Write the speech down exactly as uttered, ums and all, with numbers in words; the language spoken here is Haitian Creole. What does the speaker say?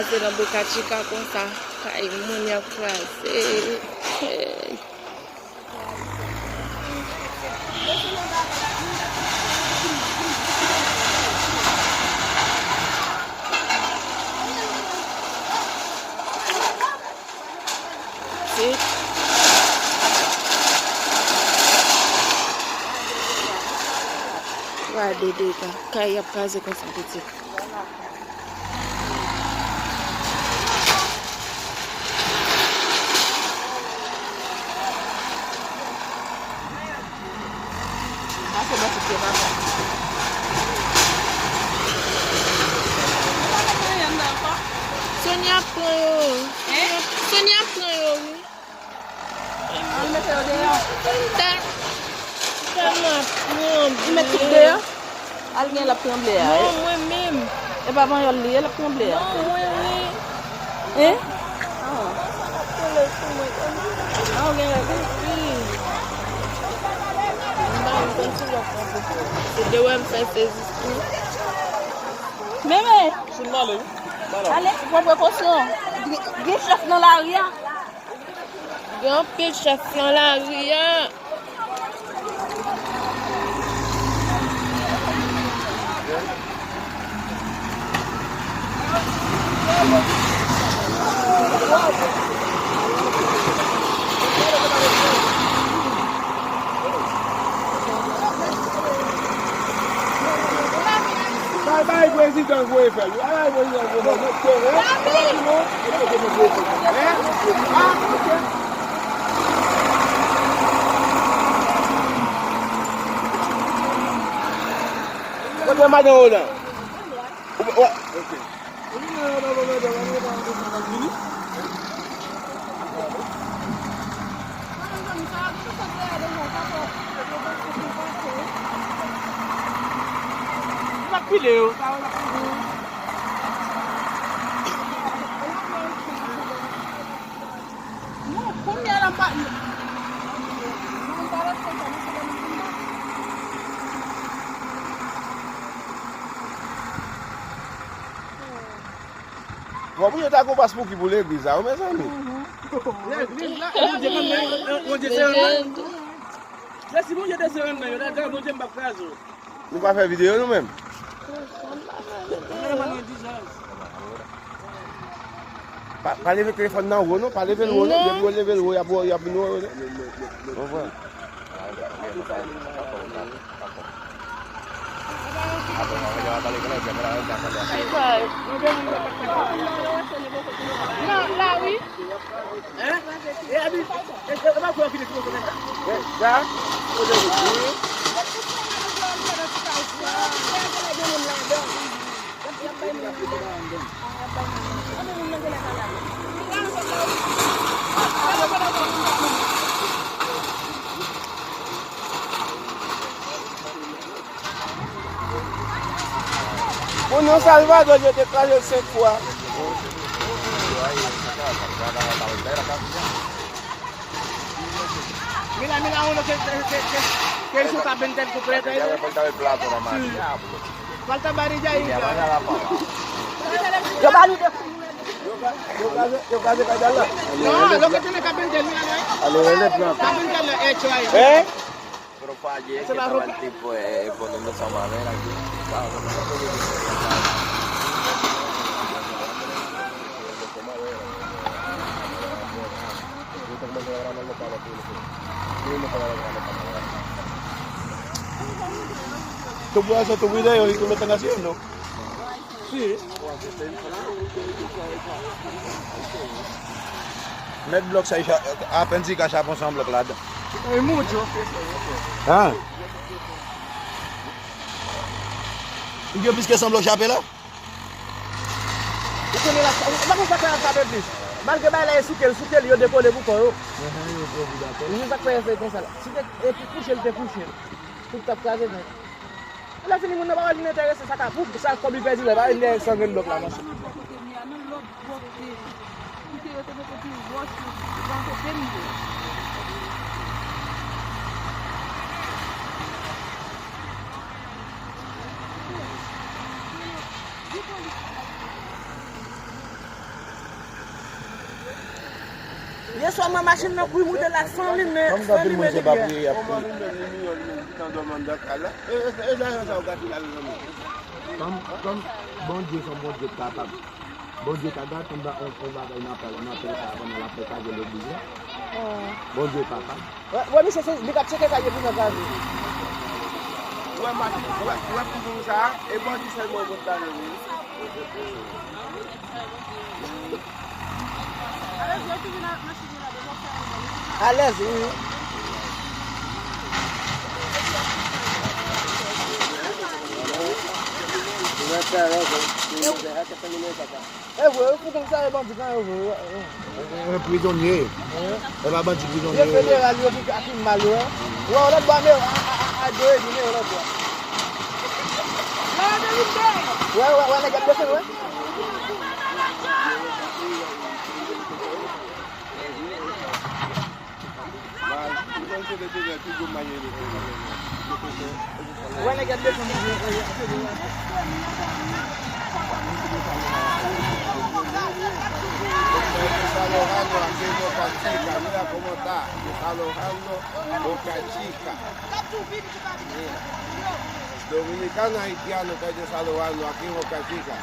Kraze nan Boca Chica konsa, kay moun y ap kraze. Hey. Se gade dega, kay y ap kraze konsa, pitit. Sonia pran yo. Sonia pran yo, wi. Al mete yo deyò. Tèlman tranble. Li met tout deyò. Al gen l ap tranble a. Non, mwen menm. E pa panyòl li ye, l ap tranble a. Non, mwen wi. Hein? Ah. Ah, ou gen rèv? Wi. M pa konn si w ap pran foto. Se de wè m fè sezi tou. Meme! Fout m ale, wi. Ale, pran prekosyon. Gen, gen chèf nan lari a. Gen anpil chèf nan lari a. Bay, bay prezidan voye fè l. Bay prezidan voye fè l. Mèt teren. Mèt teren. Mèt teren. Kote madan w lan? Ou, ou, ok. N ap pile yo. Non, kounye a la pa. Bon, pou yo ta gon pas pou ki pou legliz la, wi, mezanmi. Legliz la, Bondye konn, Bondye se yon nèg. Lè si Bondye te se yon nèg, yo ta di, Bondye m p ap kraze w. Nou pa fè videyo nou menm. Pa, pa leve telefòn nan wo non, pa leve l wo non. Depi yo leve l wo, y ap, y ap vin wo. Konprann? Non, la wi. Hein? E abi, e, e, e pa kwè ki te fè sa. Moun nan Salvador, yo te kraze l senk fwa. Mira, mira uno que, que, que, que, que hizo esta venta el completo. Sí. Falta varilla ahí. Yo ba nou de. Yo kraze, yo kraze kay la. No, lo que tiene que vender, mira, no. Está vendiendo hecho ahí. Eh? Pero fue ayer que estaba el tipo, eh, poniendo esa madera aquí. Tu puedes hacer tu video y tú me estás haciendo. Sí. Mèt blòk sa, apenn ti ka chape yon san blòk ladan. Hay mucho. Ah. Ou gen plis ke san blòk chape la? Ou konnen la, ou pa konn sa fè a chape plis. Malgre bagay la e souke l, souke l, yo dekole pou kò yo. Ahan, yo pwofite atè. Men sa k fè yo fè konsa la. Si te, e pou kouche l, te kouche l. Tout t ap kraze nèt. Lè fini, moun nan pa wè l vin enterese sa k ap, sa kòb li pèdi la, pa vin dèyè san grenn blòk la, monchè. Sèlman machin nan kouri moute la san limen, san limen rivyè. Kòman nou menm li miyò, li menm li t andòmi anndan kay la? E, e, e, e, sa w gate la, zanmi. Kòm, kòm Bondye se yon Bondye k kapab. Bondye ka gate yon ba-, yon, yon bagay nan apèl, nan apèl sa a pandan l ap fè kaze legliz la. Bondye kapab. Wè, wè, misye se, li ka tcheke kaye pou nan kaze. Wè, machin, wè, wè, foutoun sa a, e bandi sèlman w pot la, non, wi. Alèz, wi. E vre, yo fout sa e bandi kan yo vre. E prizonye. E pa bandi prizonye. Yo federal yo ki, ki mal yo. Wè, lòt bò, men, a, a, a, a, de epi, men, lòt bò. Wè, wè, wè, nèg ap desann, wè. Wè, nèg ap desann. Desalojando, aquí en Boca Chica, mira cómo está, desalojando Boca Chica. Dominicano haitiano está desalojando aquí en Boca Chica.